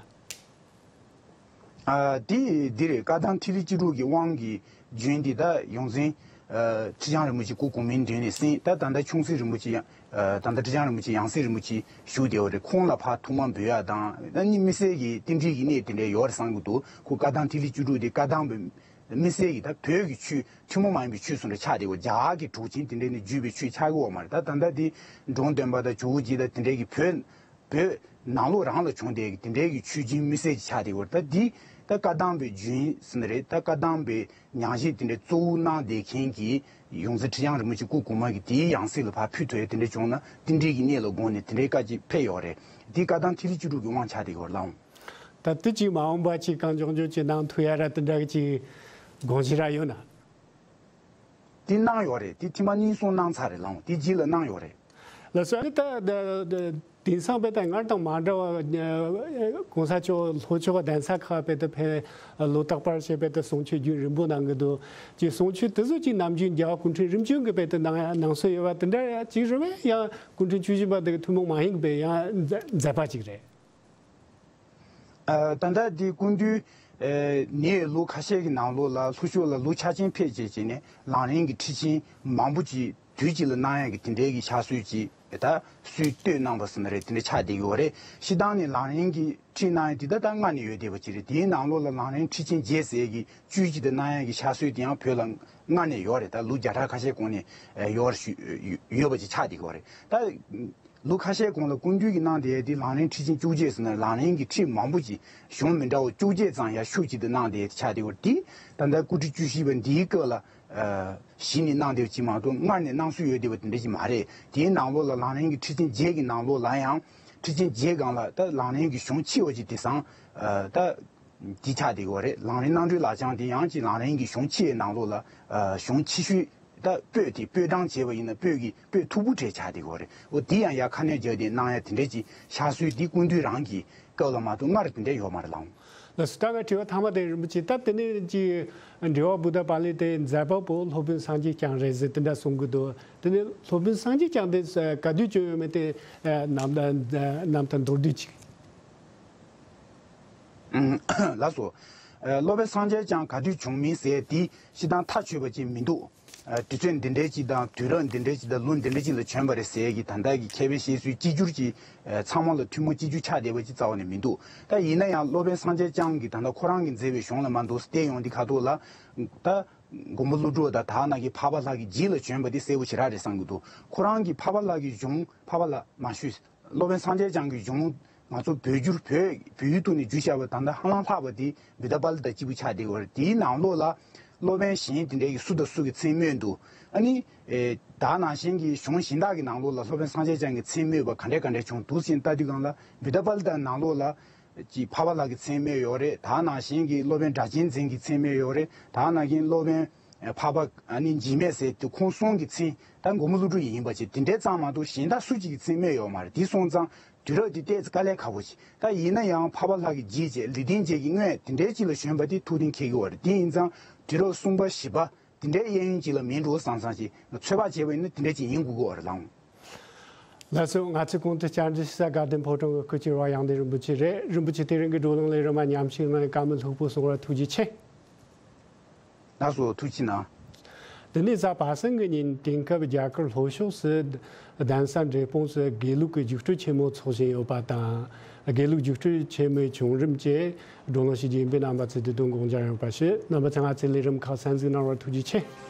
ཨ་དེ་འདི་རེད། བཀའ་ཐང་ཐིག་ལེ་བཅུ་དྲུག་གི་དབང་གི་རྒྱུན་འདི་ད་ཡོངས་འཛིན་ཨ་ཁྲི་བྱང་རིན་པོ་ཆེ་སྐུ་གོང་མའི་མདུན་ནས་གསན། ད་ད་ལྟ་ཆུང་སྲིད་རིན་པོ་ཆེ་ཡང་ཨ་ད་ལྟ་ཁྲི་བྱང་རིན་པོ་ཆེ་ཡང་སྲིད་རིན་པོ་ཆེ་བཞུགས་བསྡད་ཡོད་རེད། ཁོང་ལ་ཕར་ཐུགས་དམ་འབུལ་ཡ་དང་། ཨ་ནི་དམིགས་བསལ་གྱི་རྟེན་འབྲེལ་གྱི་གནས་དེ་འདྲ་ཡོད་རེད་བསམ་གྱི་འདུག་ཁོ་བཀའ་ཐང་ཐིག་ལེ་བཅུ་དྲུག་དེ་བཀའ་ཐང་པའི་དམིགས་བསལ་གྱི་ད་བོད་ཀྱི་ཆོས་ཐུན་མོང་མ་ཡིན་པའི་ཆོས་ཟེར་འདྲ་ཆགས་བསྡད་ཡོད། རྒྱ་གར་གྱི་གྲུབ་ཆེན་དེ་འདྲ་ནས་བརྒྱུད་པའི་ཆོས་ཆགས་ཀྱི་ཡོད་མ་རེད། ད་ད་ལྟ་དེ་འབྲོང་སྟོན་པ་དང་ཇོ་བོ་རྗེ་དང་དེ་འདྲ་གི་བོད་བོད་ནང་ལོགས་རང་ལ་བྱུང་བསྡད་ཀྱི་དེ་འདྲའི་གི་ཆོས་བྱེད་མི་སེར་ཅིག་ཆགས་བསྡད་ཡོད་རེད། ད་འདི་ད་བཀའ་གདམས་པའི་རྒྱུན་ཟེར་ན་རེད། ད་བཀའ་གདམས་པའི་ཉམས་བཞེས་དེ་འདྲའི་གཙོ་བོ་གནང་བསྡད་མཁན་གྱི་ཡོངས་འཛིན་ཁྲི་བྱང་རིན་པོ་ཆེ་སྐུ་གོང་མ་གི་དེའི་ཡང་སྲིད་ལ་ཕར་ཕུལ་ཐུབ་ཡ་དེ་འདྲ་བྱུང་ན་རྟེན་འབྲེལ་གྱི་གནས་ལ་དགོངས་ནས་དེ་འདྲའི་བཀའ་ཅིག་ཕེབས་ཡོད་རེད། འདི་བཀའ་གདམས་ཐིག་ལེ་བཅུ་དྲུག་གི་དབང་ཆགས་བསྡད་ཡོད་ལགས། ད་དེ་ཅིག་མ་འོངས་པ་ཅིག་གང་མགྱོགས་མགྱོགས་ཅིག་གནང་ཐུབ་ཡ་ར་དེ་འདྲ་གི་ཅིག་དགོངས་གཞི་ར་ཡོད་ན། དེ་གནང་ཡོད་རེད། དེ་ཐེངས་མ་གཉིས་གསུམ་གནང་ཚར་རེད་ལགས། དེ་རྗེས་ལ་གནང་ཡོད་རེད། ལགས་སོ། ཨ་ནི་ད་ད་ད་དེང་སང་དཔེ་ད་སྔར་དང་མ་འདྲ་བ། གོང་ས་མཆོག་ལྷོ་ཕྱོགས་གདན་ས་ཁག་དཔེ་ད་ཕེབས་ལོ་རྟག་པར་བྱས་དཔེ་ད་གསུང་ཆོས་རྒྱུན་རིང་པོ་གནང་གི་འདུག་ཅིག་གསུང་ཆོས་དེ་ཚོ་ཅིག་ནམ་རྒྱུན་རྒྱལ་བ་སྐུ་ཕྲེང་རིམ་བྱོན་གྱི་དཔེ་ད་གནང་ཡ་གནང་སྲོལ་ཡོད་པ་དེ་འདྲ་ཅིག་རེད་པས། ཡང་སྐུ་ཕྲེང་བཅུ་བཞི་པ་དེ་གི་ཐུན་མོང་མ་ཡིན་གྱི་དཔེ་ཡང་མཛད་པ་ཅིག་རེད། ཨ་ད་ལྟ་འདི་སྐུ་མདུན་ཨ་ནས་ལོ་ཁ་ཤས་ཀྱི་ནང་ལོགས་ལ་ལྷོ་ཕྱོགས་ལ་ལོ་འཆར་ཅན་ཕེབས་བྱས་བྱས་ནས་ལམ་རིམ་གྱི་ཁྲིད་ཆེན་མང་པོ་ཅིག་དུས་གཅིག་ལ་གནང་ཡག་གི་དེ་འདྲའི་གི་ཕྱག་སྲོལ་ཅིག་ད་སྲོལ་གཏོད་གནང་བ་ཟེར་ན་རེད། དེ་འདྲ་ཆགས་བསྡད་ཡོད་རེད། སྤྱིར་བཏང་ནས་ལམ་རིམ་གྱི་ཁྲིད་གནང་ཡག་དེ་ད་ད་སྔ་ནས་ཡོད་བསྡད་པ་ཅིག་རེད། དེའི་ནང་ལོགས་ལ་ལམ་རིམ་ཁྲིད་ཆེན་བརྒྱད་ཟེར་གྱི་བཅུ་གཅིག་དེ་གནང་ཡག་གི་ཕྱག་སྲོལ་དེ་ཡང་བོད་ལ་སྔ་ནས་ཡོད་རེད། ད་ལོ་བརྒྱ་ཕྲག་ཁ་ཤས་གོང་ནས་ཡོད་ཡོད་པ་ཅིག་ཆགས་བསྡད་ཡོད་རེད། ད་ལོ་ཁ་ཤས་གོང་ལ་སྐུ་མདུན་གྱིས་གནང་བསྡད་དེ་ལམ་རིམ་ཁྲིད་ཆེན་བཅུ་གཅིག་ཟེར་ན་ལམ་རིམ་གྱི་ཁྲིད་མང་པོ་ཅིག་གཞུང་མི་འདྲ་བ་བཅུ་གཅིག་ཙམ་ཡར་ཤུགས་ཅིག་ཏུ་གནང་བསྡད་ཆགས་བསྡད་ཡོད་དེ། ད་ལྟ་སྐུ་ཕྲེང་བཅུ་བཞི་པ་འདིའི་སྐབས་ལ་གཞི་ནས་གནང་བསྡད་ཅིག་མ་གཏོགས་སྔར་ནས་གནང་སྲོལ་ཡོད་བསྡད་པ་དེ་འདྲ་ཅིག་མ་རེད། དེའི་ནང་ལོགས་ལ་ལམ་རིམ་གྱི་ཁྲིད་ཆེན་བརྒྱད་ཀྱི་ནང་ལོགས་ལ་ཡང་ཁྲིད་ཆེན་བརྒྱད་སྒང་ལ་ད་ལམ་རིམ་གྱི་གཞུང་ཆེ་བ་ཅིག་དེང་སང་ད། འདི་ཆགས་བསྡད་ཡོད་རེད། ལམ་རིམ་རྣམ་གྲོལ་ལག་བཅངས་དེ་ཡང་ཅིག་ལམ་རིམ་གྱི་གཞུང་ཆེ་བའི་ནང་ལོགས་ལ་ཨ་གཞུང་ཆེ་ཤོས་ད་པོད་དེ་པོད་གྲངས་བྱས་པ་ཡིན་ན་པོད་ཀྱི་པོད་མཐུག་པོ་གྲས་ཆགས་བསྡད་ཡོད་རེད། འོ་འདི་ཡང་ཡར་ཁ་སྣོན་བརྒྱབ་སྟེ་གནང་ཡ་དེ་འདྲ་ཅིག་ཕྱག་སྲོལ་འདི་སྐུ་མདུན་རང་གི་སྐབས་ལ་མ་གཏོགས་སྔར་དེ་འདྲ་ཡོད་མ་རེད་ལགས། ལགས་སོ། ད་ང་དྲི་བ་ཐ་མ་དེ་རིན་པོ་ཆེ། ད་དེ་ནས་ཅིག་འགྲེལ་པ་བུདྡྷ་པཱ་ལི་ཏའི་མཛད་པ་པོ་སློབ་དཔོན་སངས་རྒྱས་བསྐྱངས་རེད་ཟེར་དེ་འདྲ་གསུང་གི་འདུག་དེ་ནས་སློབ་དཔོན་སངས་རྒྱས་བསྐྱངས་དེ་ག་དུས་བྱུང་ཡོད་མེད་དེ་ཨ་རྣམ་རྣམ་ཐར་མདོར་བསྡུས་ཅིག་ལགས་སོ། ཨ་སློབ་དཔོན་སངས་རྒྱས་བསྐྱངས་ག་དུས་བྱུང་མིན་ཟེར་དེ་སྤྱིར་བཏང་ཐག་ཆོད་པ་ཅིག་མི་འདུག་ཨ་དུས་ཚོད་འདི་འདྲའི་ཅིག་དང་དུས་རབས་འདི་འདྲའི་ཅིག་དང་ལོ་འདི་འདྲའི་ཅིག་ལ་བྱོན་པ་རེད་ཟེར་གྱི་ད་ལྟ་གི་མཁས་པའི་བཤད་སྲོལ་གཅིག་གྱུར་གྱི་ཨ་ཚང་མ་ལ་ཐུན་མོང་གཅིག་གྱུར་ཆགས་བསྡད་པ་ཅིག་རྩ་བ་ནས་མི་འདུག་ད་ཡིན་ན་ཡང་སློབ་དཔོན་སངས་རྒྱས་བསྐྱངས་ཀྱིས་ད་ལྟ་ཁོ་རང་གི་མཛད་པའི་གཞུང་ལ་མ་གཏོགས་བལྟས་ཡོང་དུས་ཁ་ཐོག་ལ་ད་མགོན་པོ་ཀླུ་སྒྲུབ་དང་དག་སྣང་གི་འཕགས་པ་ལྷ་གི་རྗེ་ལ་བྱོན་པ་དེ་གསལ་པོ་ཞེ་དྲག་རེད་བསམ་གྱི་འདུག་ཁོ་རང་གི་འཕགས་པ་ལྷ་གི་གཞུང་། འཕགས་པ་ལྷ་མ་ཞུས། སློབ་དཔོན་སངས་རྒྱས་བསྐྱངས་ཀྱི་གཞུང་ང་ཚོ་བོད་བསྒྱུར་བོད་བོད་ཡིག་ཐོག་ནས་བསྒྱུར་བཞག་པ་ད་ལྟ་ཧ་ལམ་ལྷག་པ་དེ་བུདྡྷ་པཱ་ལི་ཏ་གཅིག་པུ་ཆགས་བསྡད་ཡོད་རེད། དེའི་ནང་ལོགས་ལ་སློབ་དཔོན་གཞན་དེ་འདྲའི་གི་སུ་དང་སུ་གི་མཚན་སྨོས་འདུག་ཨ་ནི་ཨེ་ད་ནང་བཞིན་གྱི་གཞུང་གཞན་དག་གི་ནང་ལོགས་ལ་སློབ་དཔོན་སངས་རྒྱས་བསྐྱངས་ཀྱི་མཚན་སྨོས་པ་ག་འདྲ་ག་འདྲ་བྱུང་འདུག་ཅེས་ལྟ་དུས་སྒང་ལ་བུདྡྷ་པཱ་ལི་ཏ་ནང་ལོགས་ལ་ཅིག་འཕགས་པ་ལྷ་གི་མཚན་སྨོས་ཡོད་རེད། ད་ནང་བཞིན་གྱི་སློབ་དཔོན་སྒྲ་གཅན་འཛིན་གྱི་མཚན་སྨོས་ཡོད་རེད། ད་ནང་བཞིན་སློབ་དཔོན་འཕགས་པ་ཨ་ནི་འཇིགས་མེད་ཟེར་དུས་ཁོང་གསུམ་གྱི་མཚན་ད་མགོན་པོ་ཀླུ་སྒྲུབ་ཡིན་པ་ཅིག་དེ་འདྲའི་ཙམ་མ་གཏོགས་གཞན་དག་སུ་གཅིག་གི་མཚན་སྨོས་ཡོད་མ་རེད། དེ་སོང་ཙང་དུས་རབས་དེ་ཏོག་ཙམ་དཀའ་ལས་ཁག་པོ་ཞིག་ད་ཡིན་ན་ཡང་འཕགས་པ་ལྷ་གི་རྗེས་བཅས་ལེགས་ལྡན་འབྱེད་ཀྱི་སྔོན་དེ་འདྲའི་ཅིག་ལ་བྱོན་པ་དེ་ཐུགས་གཏན་འཁེལ་གྱི་ཡོད་རེད། དེ་ཡིན་ཙང་དུས་རབས་གསུམ་པ་བཞི་པ་དེ་འདྲའི་གཡས་གཡོན་ཅིག་ལ་མིན་འགྲོ་བསམ་བསམ་ཞིག་ཚོད་དཔག་བྱས་པ་ཡིན་ན་དེ་འདྲ་ཅིག་ཡིན་དགོས་ཀྱི་ཡོད་རེད་ལགས། ལགས་སོ། ང་ཚོའི་གོང་དུ་བཅར་འདྲི་ཞུ་ས་དགའ་ལྡན་ཕོ་བྲང་གི་སྐུ་མཁྱེན་རོགས་དབྱངས་ལྡན་རིན་པོ་ཆེ་རེད། རིན་པོ་ཆེ་དེ་རིང་གི་བགྲོ་གླེང་ལས་རིམ་མ་ཉམས་ཞིབ་གནང་བཀའ་མོལ་ལྷུག་པོ་གསུང་བར་ཐུགས་རྗེ་ཆེ། ལགས་སོ། ཐུགས་རྗེ་གནང་། འདི་ནས་གཟའ་པ་སངས་ཀྱི་ཉིན་དེང་སྐབས་རྒྱ་གར་ལྷོ་ཕྱོགས་སུ་གདན་ས་འབྲས་སྤུངས་སུ་དགེ་ལུགས་ཀྱི་རྒྱུགས་སྤྲོད་ཆེན་མོ་འཚོགས་བཞིན་ཡོད་པ་དང་ དགེ་ལུགས་རྒྱུགས་སྤྲོད་ཆེན་མོའི་བྱུང་རིམ་བཅས་བགྲོ་གླེང་ཞུ་རྒྱུ་ཡིན་པས། རྣམ་པ་ཚོས་དུས་གདན་དགོངས་འཇགས་ཡོད་པ་ཞུ། རྣམ་པ་ཚོས་ང་ཚོའི་ལས་རིམ་ཁག་གསན་གཟིགས་གནང་བར་ཐུགས་རྗེ་ཆེ།